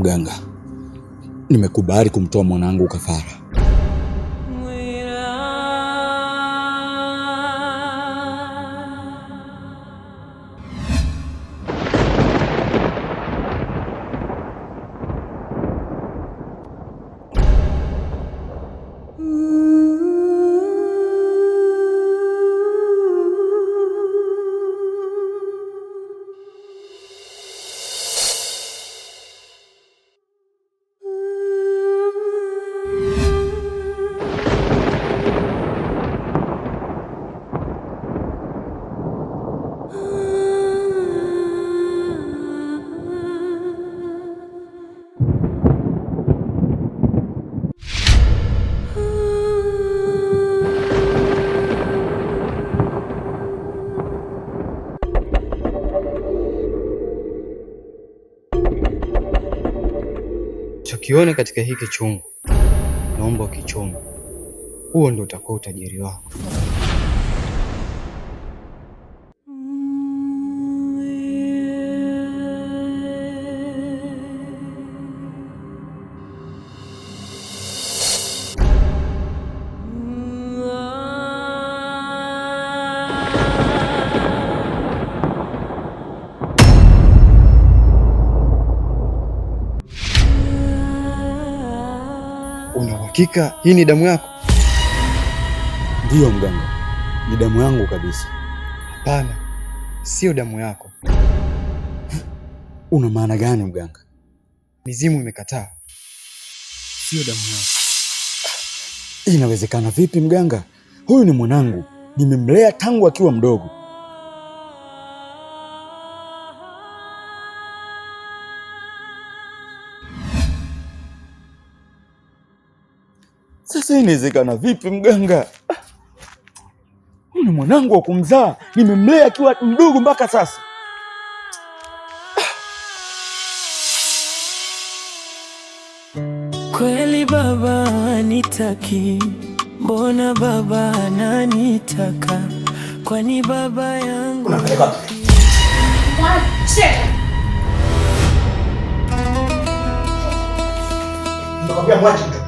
Mganga, nimekubali kumtoa mwanangu kafara. Unachokiona katika hiki chungu, naomba ukichome. Huo ndio utakuwa utajiri wako. Una uhakika hii ni damu yako? Ndiyo mganga, ni damu yangu kabisa. Hapana, sio damu yako. Una maana gani mganga? Mizimu imekataa, sio damu yako. Inawezekana vipi mganga? Huyu ni mwanangu, nimemlea tangu akiwa mdogo. Sasa inawezekana vipi mganga? Huyu ni mwanangu wa kumzaa, nimemlea akiwa mdogo mpaka sasa. Kweli baba anitaki, mbona baba ananitaka? Kwani baba yangu Mwache! Nakwambia mwache mtoto.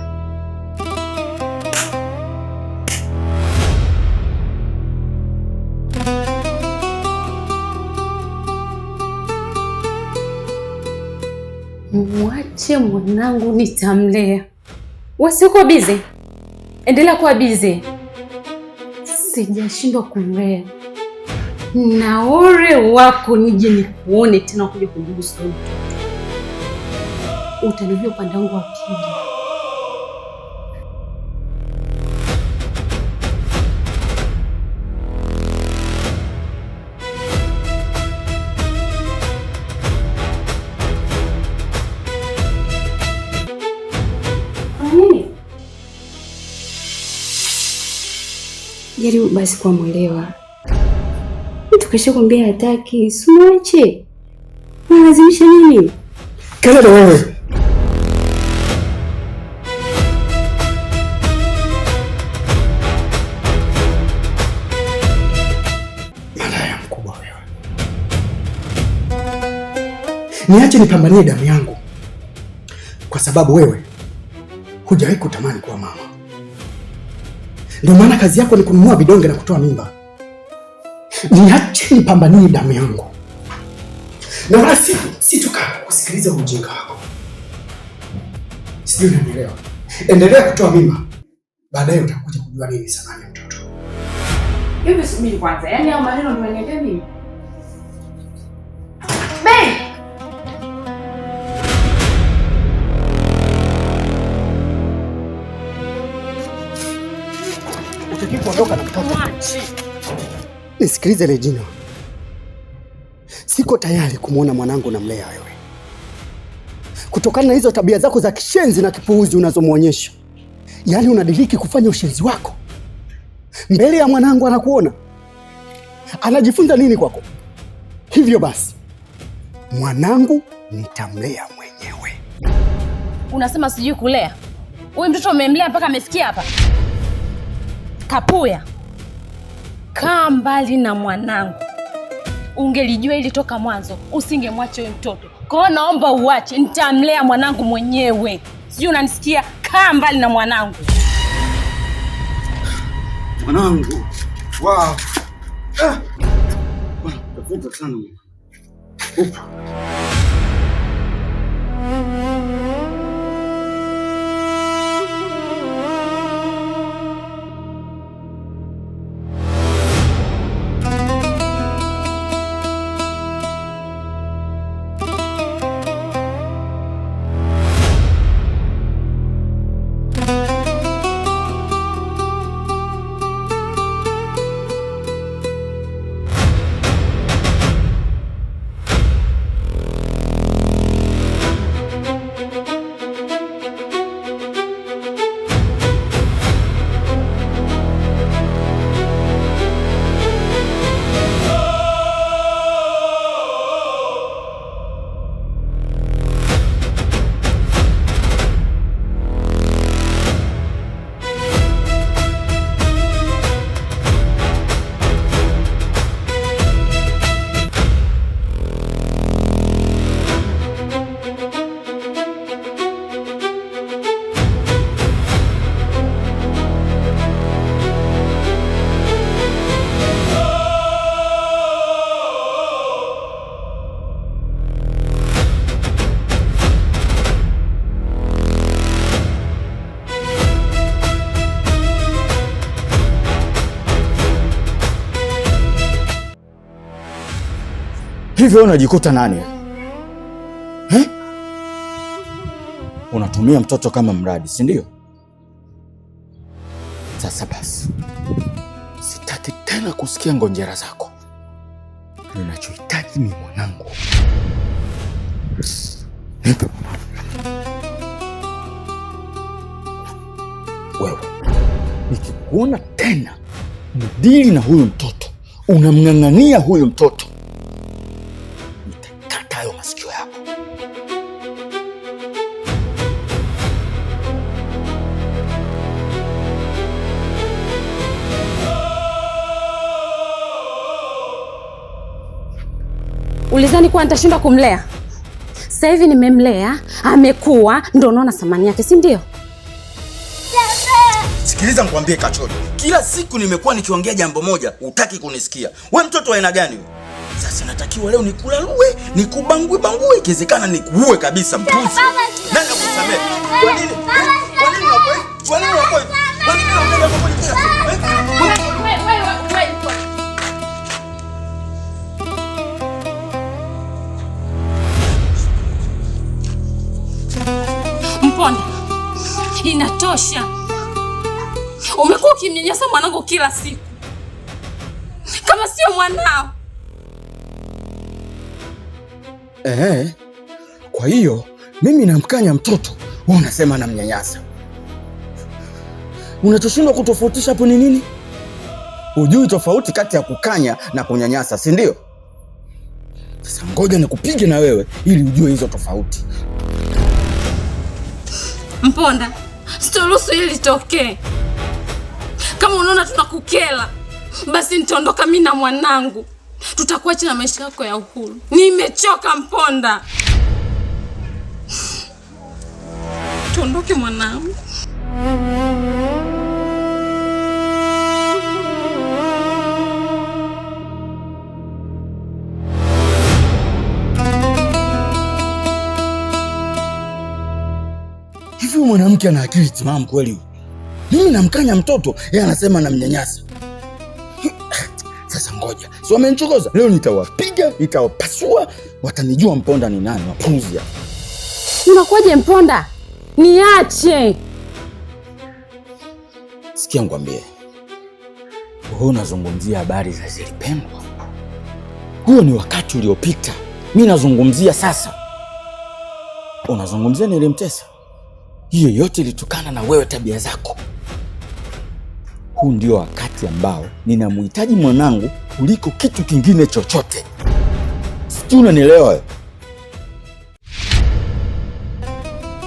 Mwache mwanangu, nitamlea. Wasi uko bize, endelea kuwa bize. Sijashindwa kumlea na ore wako nije nikuone tena kuja kumgusa huyu mtoto. Utanijua upande wangu wa pili. Kwa nini? Jaribu basi kuwa mwelewa. Mtu kisha kwambia hataki, simwache. Unalazimisha nini? Kelele wewe. Malaya mkubwa wewe. Niache nipambanie damu yangu, kwa sababu wewe hujawahi kutamani kuwa mama. Ndio maana kazi yako ni kununua vidonge na kutoa mimba. Niache nipambanie damu yangu, na wala sitokaa kusikiliza ujinga wako. Sijui unanielewa? Endelea kutoa mimba, baadaye utakuja kujua nini thamani ya mtoto. Hivi subiri kwanza, yaani hayo maneno ndio unaniambia mimi? Babe! Hutaki kuondoka na mtoto. Mwache. Nisikilize Regina, siko tayari kumwona mwanangu namlea wewe, kutokana na hizo tabia zako za kishenzi na kipuuzi unazomwonyesha. Yaani unadiriki kufanya ushenzi wako mbele ya mwanangu, anakuona, anajifunza nini kwako? Hivyo basi mwanangu nitamlea mwenyewe. Unasema sijui kulea? Huyu mtoto umemlea mpaka amefikia hapa. Kapuya, kaa mbali na mwanangu. Ungelijua ili toka mwanzo usingemwacha huyu mtoto. Kwa hiyo naomba uache, nitamlea mwanangu mwenyewe. Sijui unanisikia? Kaa mbali na mwanangu. Mwanangu. Wow. Ah. Bwana, tafuta sana mwanangu. Upo. Hivyo unajikuta nani? Eh? Unatumia mtoto kama mradi, si ndio? Sasa basi, sitaki tena kusikia ngonjera zako. Ninachohitaji ni mwanangu. Nipe wewe. Nikikuona tena mdili na huyu mtoto, unamng'ang'ania huyu mtoto, nitakata hayo masikio yako. Ulizani kuwa nitashindwa kumlea? Sasa hivi nimemlea, amekuwa, ndo unaona thamani yake, si ndio? Sikiliza nikwambie Kachori, kila siku nimekuwa nikiongea jambo moja, hutaki kunisikia. We mtoto wa aina gani wewe? Sasa natakiwa leo nikulalue, nikubangue bangue, ikiwezekana nikuue kabisa mpuzi. Nani akusamehe? Kwa nini? Kwa nini unakuwa hivi? Kwa nini unakuwa hivi? Kwa nini unaongea mambo kila siku? Mponda, inatosha. Umekuwa ukimnyanyasa mwanangu kila siku kama sio mwanao. Ehe. Kwa hiyo mimi namkanya mtoto, wewe unasema namnyanyasa. Unachoshindwa kutofautisha hapo ni nini? Hujui tofauti kati ya kukanya na kunyanyasa, si ndio? Sasa ngoja nikupige na wewe ili ujue hizo tofauti. Mponda, sitoruhusu hili litokee. Kama unaona tunakukela, basi nitaondoka mimi na mwanangu. Tutakuacha na maisha yako ya uhuru. Nimechoka Mponda. Tuondoke mwanangu. Hivi huyu mwanamke ana akili timamu kweli? Mimi namkanya mtoto, yeye anasema namnyanyasa. Sasa ngoja, si wamenichokoza leo, nitawapiga nitawapasua, watanijua Mponda ni nani. Wapuzi. Unakuwaje Mponda? Niache. Sikia ngwambie, wewe unazungumzia habari za zilipendwa, huo ni wakati uliopita. Mi nazungumzia sasa. Unazungumzia nilimtesa? Hiyo yote ilitokana na wewe, tabia zako. Huu ndio wakati ambao ninamhitaji mwanangu kuliko kitu kingine chochote. Sijui unanielewa?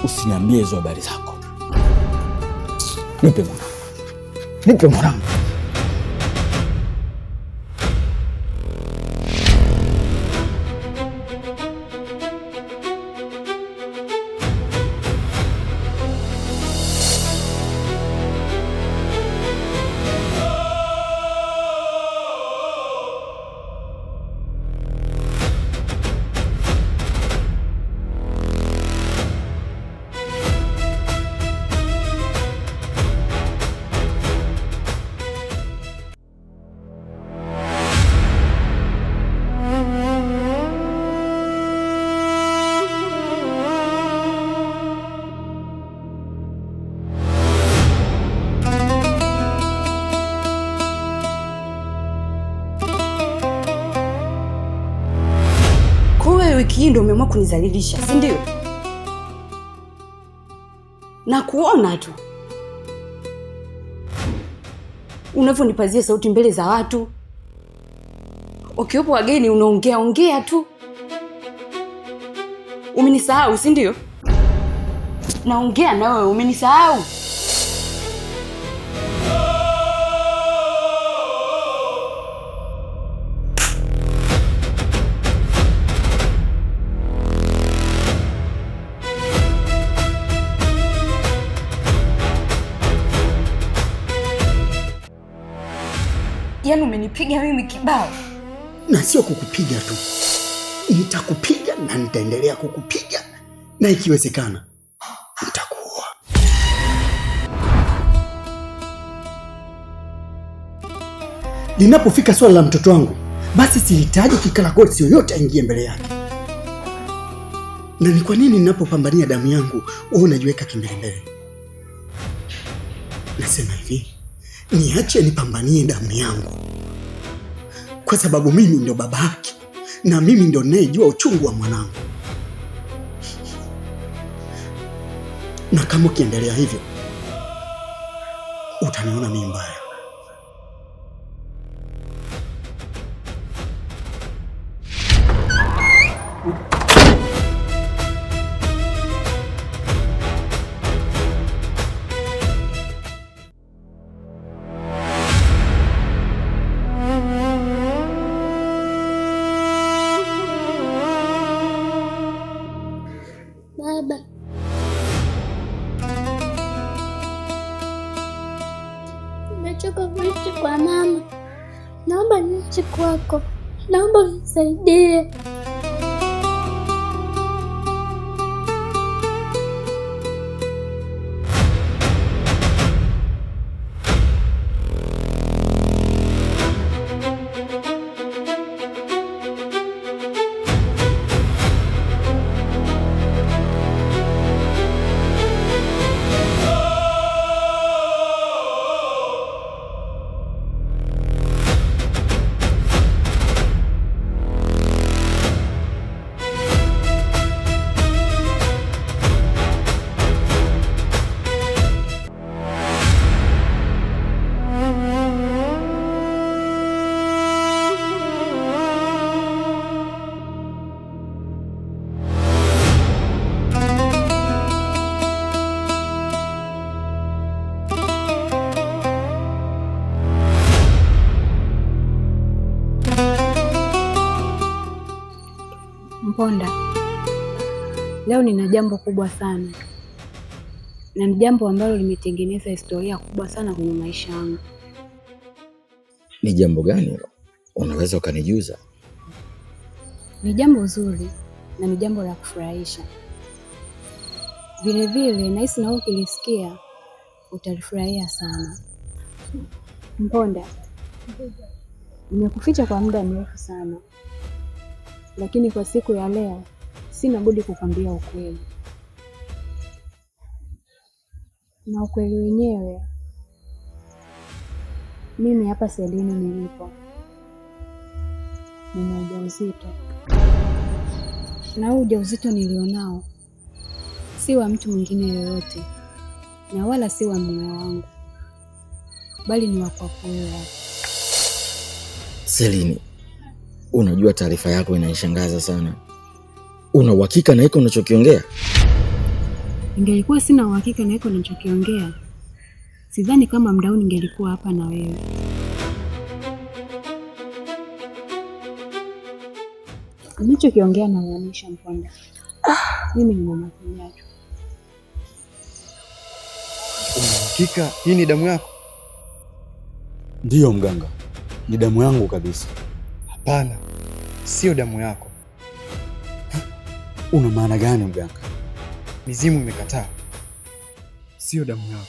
Usiniambie hizo habari zako. Nipe mwanangu, nipe mwanangu. Wiki hii ndio umeamua kunizalilisha, si ndio? Na kuona tu unavyonipazia sauti mbele za watu, wakiwepo wageni unaongea ongea tu. Umenisahau, si ndio? Naongea na wewe, umenisahau. Yaani umenipiga mimi kibao. Na sio kukupiga tu, nitakupiga na nitaendelea kukupiga, na ikiwezekana nitakuua. Linapofika swala la mtoto wangu, basi sihitaji kikaragosi yoyote aingie mbele yake. Na ni kwa nini ninapopambania damu yangu wewe unajiweka kimbelembele? Nasema hivi, niache nipambanie damu yangu, kwa sababu mimi ndo baba yake na mimi ndo ninayejua uchungu wa mwanangu. Na kama ukiendelea hivyo utaniona mimi mbaya. Baba, nimechoka kuishi kwa mama, naomba niishi kwako, naomba unisaidie. Mponda, leo nina jambo kubwa sana na ni jambo ambalo limetengeneza historia kubwa sana kwenye maisha yangu. Ni jambo gani hilo? Unaweza ukanijuza? Ni jambo zuri na ni jambo la kufurahisha vilevile, nahisi na wewe ukilisikia utalifurahia sana. Mponda, nimekuficha kwa muda mrefu sana, lakini kwa siku ya leo sina budi kukwambia ukweli, na ukweli wenyewe, mimi hapa Selini nilipo nina ujauzito, na huu ujauzito nilionao si wa mtu mwingine yoyote, na wala si wa mume wangu, bali ni wa kwako wewe. Selini, unajua taarifa yako inanishangaza sana. Una uhakika na hiko unachokiongea? Ingelikuwa sina uhakika na hiko ninachokiongea, sidhani kama mdau ningelikuwa hapa na wewe. Ninachokiongea namaanisha, Mponda, mimi ni mama Kinyacho. Una uhakika hii ni damu yako? Ndiyo mganga, ni damu yangu kabisa. Hapana, sio damu yako. Una maana gani mganga? Mizimu imekataa, sio damu yako.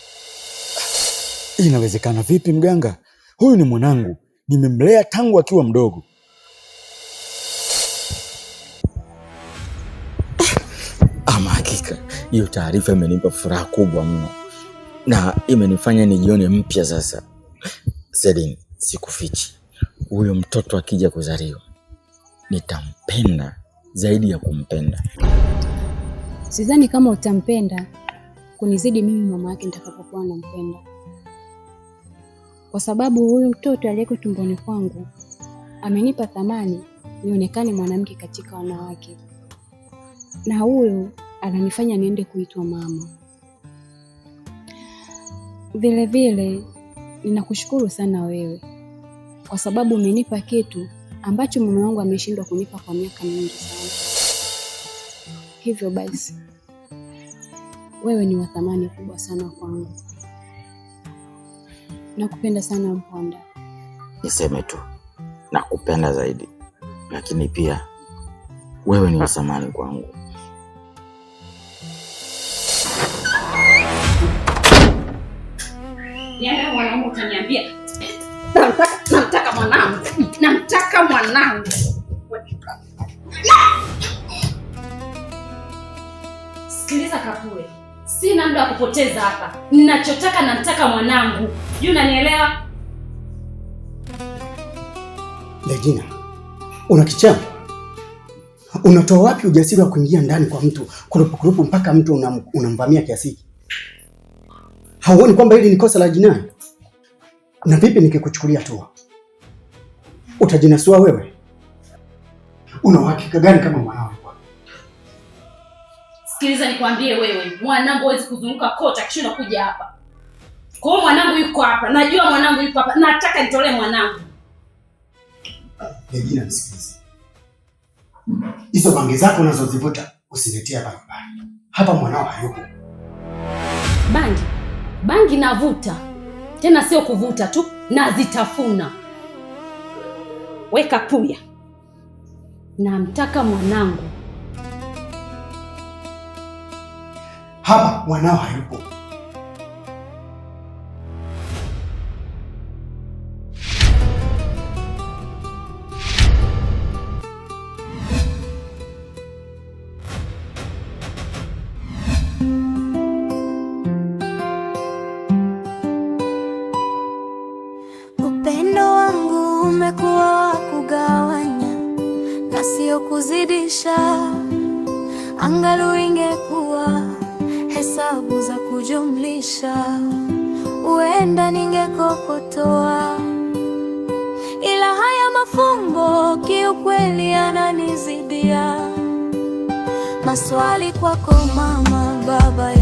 Inawezekana vipi mganga? Huyu ni mwanangu, nimemlea tangu akiwa mdogo. Ama hakika hiyo taarifa imenipa furaha kubwa mno na imenifanya nijione mpya sasa. Selini, sikufichi, huyo mtoto akija kuzaliwa nitampenda zaidi ya kumpenda. Sidhani kama utampenda kunizidi mimi mama yake nitakapokuwa nampenda, kwa sababu huyu mtoto aliyeko tumboni kwangu amenipa thamani nionekane mwanamke katika wanawake, na huyu ananifanya niende kuitwa mama. Vile vile ninakushukuru sana wewe kwa sababu umenipa kitu ambacho mume wangu ameshindwa kunipa kwa miaka mingi sana. Hivyo basi wewe ni wa thamani kubwa sana kwangu. Nakupenda sana Mponda. Niseme tu nakupenda zaidi, lakini pia wewe ni wa thamani kwangu. Yaani mwanangu utaniambia namtaka mwanangu, namtaka mwanangu. Sikiliza Kapule, sina muda wa kupoteza hapa. Ninachotaka namtaka mwanangu, sijui unanielewa? Regina, una kichaa? Unatoa wapi ujasiri wa kuingia ndani kwa mtu kurupu kurupu mpaka mtu unamvamia kiasi hiki? Hauoni kwamba hili ni kosa la jinai? Na vipi nikikuchukulia hatua? Utajinasua wewe? Una uhakika gani kama mwanao yuko? Sikiliza nikwambie wewe, mwanangu hawezi kuzunguka kote akishindwa kuja hapa. Kwa hiyo mwanangu yuko hapa, najua mwanangu yuko hapa, nataka nitolee mwanangu. Regina, nisikilize. Hizo bangi zako unazozivuta usinitie hapa nyumbani. Hapa mwanao hayupo. Bangi, bangi navuta. Tena sio kuvuta tu, nazitafuna. Weka puya. Namtaka mwanangu. Hapa mwanao hayupo. Upendo wangu umekuwa wa kugawanya na sio kuzidisha. Angalau ingekuwa hesabu za kujumlisha, huenda ningekokotoa. Ila haya mafumbo kiukweli yananizidia. Maswali kwako mama, baba